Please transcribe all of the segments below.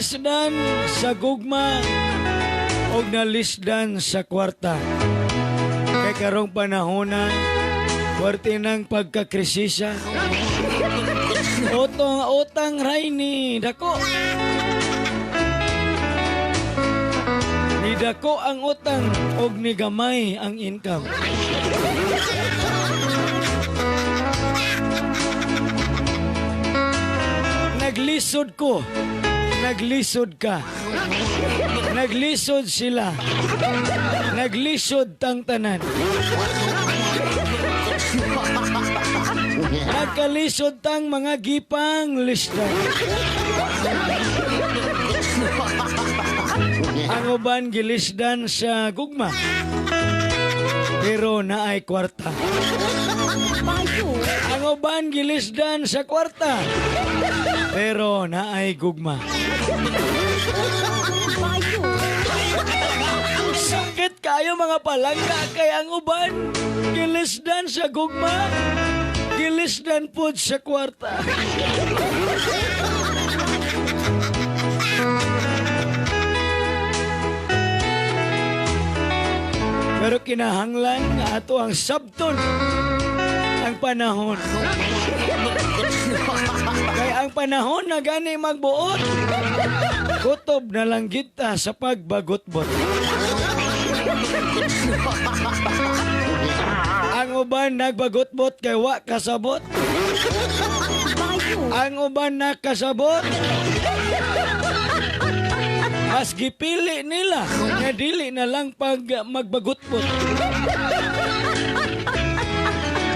Nalisdan sa gugma og nalisdan sa kwarta. Kay karong panahona, puwerte ng pagkakrisisa. Utang, utang ray ni dako. Ni dako ang utang og ni gamay ang income. Naglisod ko, naglisod ka. Naglisod sila. Naglisod tang tanan. Nagkalisod tang mga gipang lisdan. Ang uban gilisdan sa gugma. Pero naay kwarta. Ang uban gilisdan sa kwarta. Pero naay gugma. Sakit kayo mga palangga kay ang uban gilisdan sa gugma. Gilisdan pod sa kwarta. Pero kinahanglan nga ato ang sabton ang panahon. Kay ang panahon na gani magbuot. Kutob na lang kita sa pagbagotbot. Ang uban nagbagotbot kay wa kasabot. Ang uban nakasabot. Mas gipili nila nga dili na lang pag magbagotbot.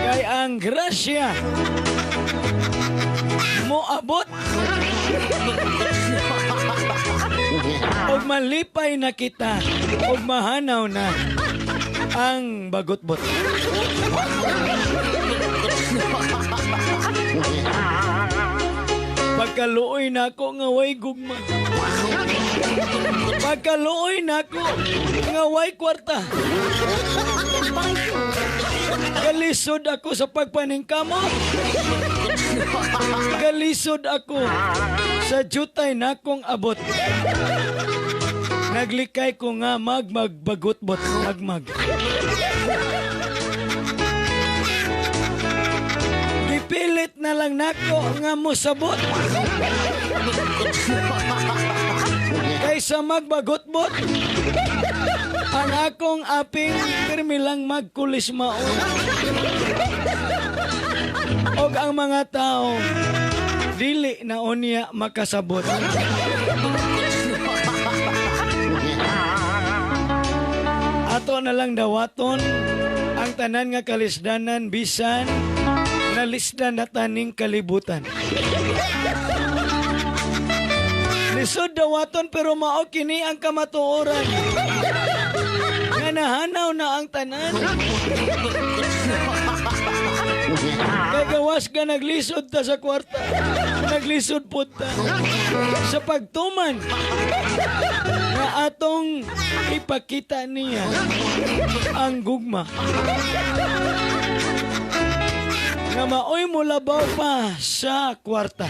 Kay ang grasya moabot og malipay na kita og mahanaw na ang bagotbot. Pagkaluoy na ako nga way gugma. Pagkaluoy na ako nga way kwarta. Galisod ako sa pagpaningkamot. Galisod ako sa jutay nakong abot. Naglikay ko nga magmagbagotbot, magmag. Gipilit na lang nako nga mosabot. Kaysa magbagotbot, ang akong aping pirmi lang magkulis mao. Og ang mga tao dili na unya makasabot. Ato na lang dawaton ang tanan nga kalisdanan bisan nalisdan na taning kalibutan. Lisod dawaton pero mao kini ang kamatuoran. Nga nahanaw na ang tanan. Kay gawas ka naglisod ta sa kwarta. Naglisod pud ta sa pagtuman nga atong ipakita niya ang gugma. Nga maoy molabaw pa sa kwarta.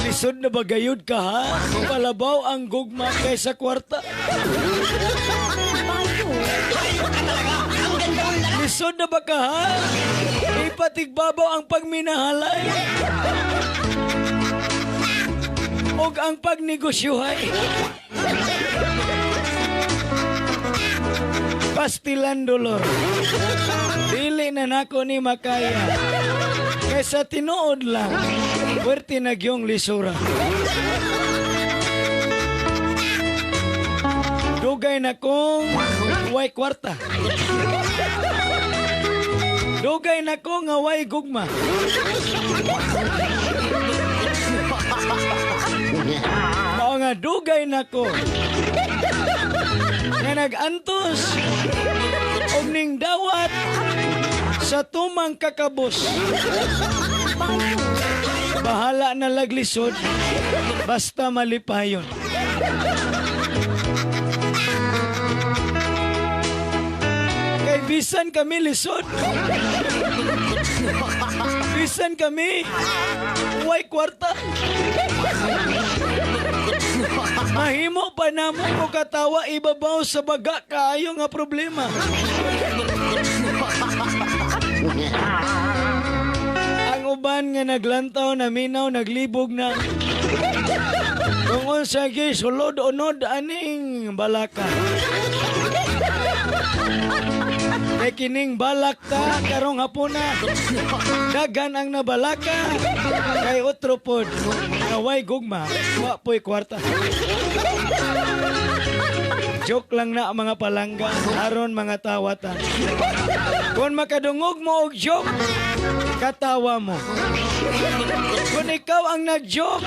Lisod na ba gayud ka ha? Palabaw ang gugma kaysa kwarta. Lisod na ba ka ha? Ipatigbabaw ang pagminahalay. Og ang pagnegosyohay. Pastilan dolor. Dili na nako ni makaya. Kaysa tinuod lang, puwerte na gyung lisura. Dugay na kong way kwarta. Dugay na ko nga way gugma. Mao nga dugay na ko nga nag-antos og ning dawat sa tumang kakabos. Bahala na laglisod basta malipayon. Kay bisan kami lisod. Bisan kami, way kwarta. Mahimo pa namo mo katawa ibabaw sa baga kaayo nga problema. Ang uban nga naglantaw na minaw naglibog na. Kung unsa gyud sulod unod aning balaka. Kay kining balak ta karong hapuna. Daghan ang nabalaka kay otro pod nga way gugma, wa poy kwarta. Joke lang na mga palangga, aron mga tawatan. Kung makadungog mo og joke, katawa mo. Kung ikaw ang nag-joke,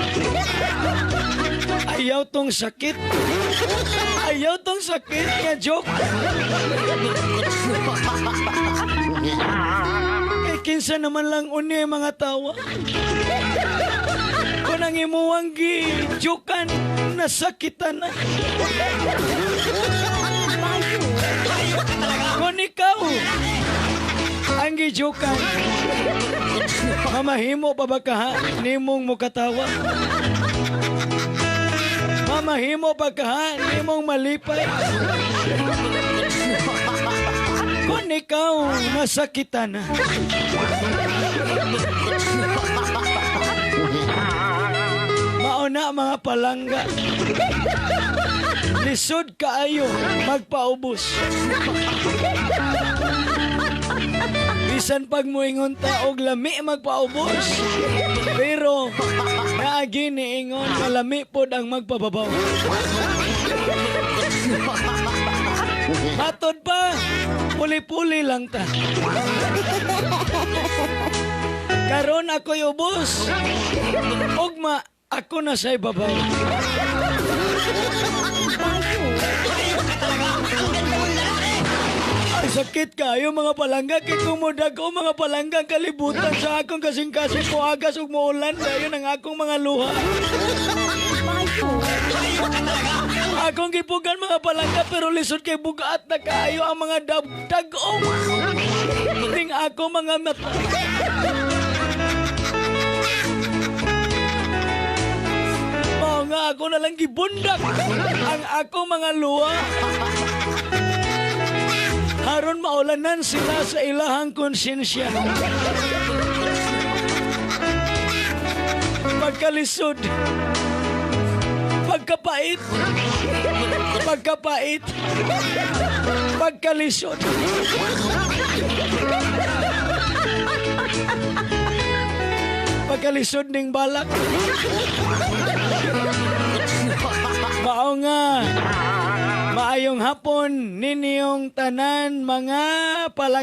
ayaw tong sakit. Ayaw tong sakit nga joke. Kay kinsa naman lang uni mga tawa. Kung ang imuwang gi-jokean, nasakitan na. Kung ikaw ang gi-jokean, mamahimo pa ba ka ha? Nimong mukatawa? Mamahimo pa ka ha? Nimong malipay? Kung ikaw nasakitan na. Mauna mga palangga. Lisod kaayo magpaubos. Bisan pag muingon ta og lami magpaubos, pero naagi niingon malami pod ang magpababaw. Matod pa, puli-puli lang ta. Karon ako'y ubos. Ugma, ako na sa ibabaw. Ay, sakit kayo mga palangga. Kay kumudag ko mga palangga ang kalibutan sa akong kasing-kasing muagas ug muulan dayon ang akong mga luha. Akong gipugan mga palangga pero lisod kay bugat na kaayo ang mga dag-om. Ning ako mga mata. Mao nga ako na lang gibundak ang ako mga luha. Aron maulanan sila sa ilahang konsensya. Pagkalisod, pagkapait, pagkapait, pagkalisod. Pagkalisod ning balak. Mao nga, maayong hapon ninyong tanan mga palangga.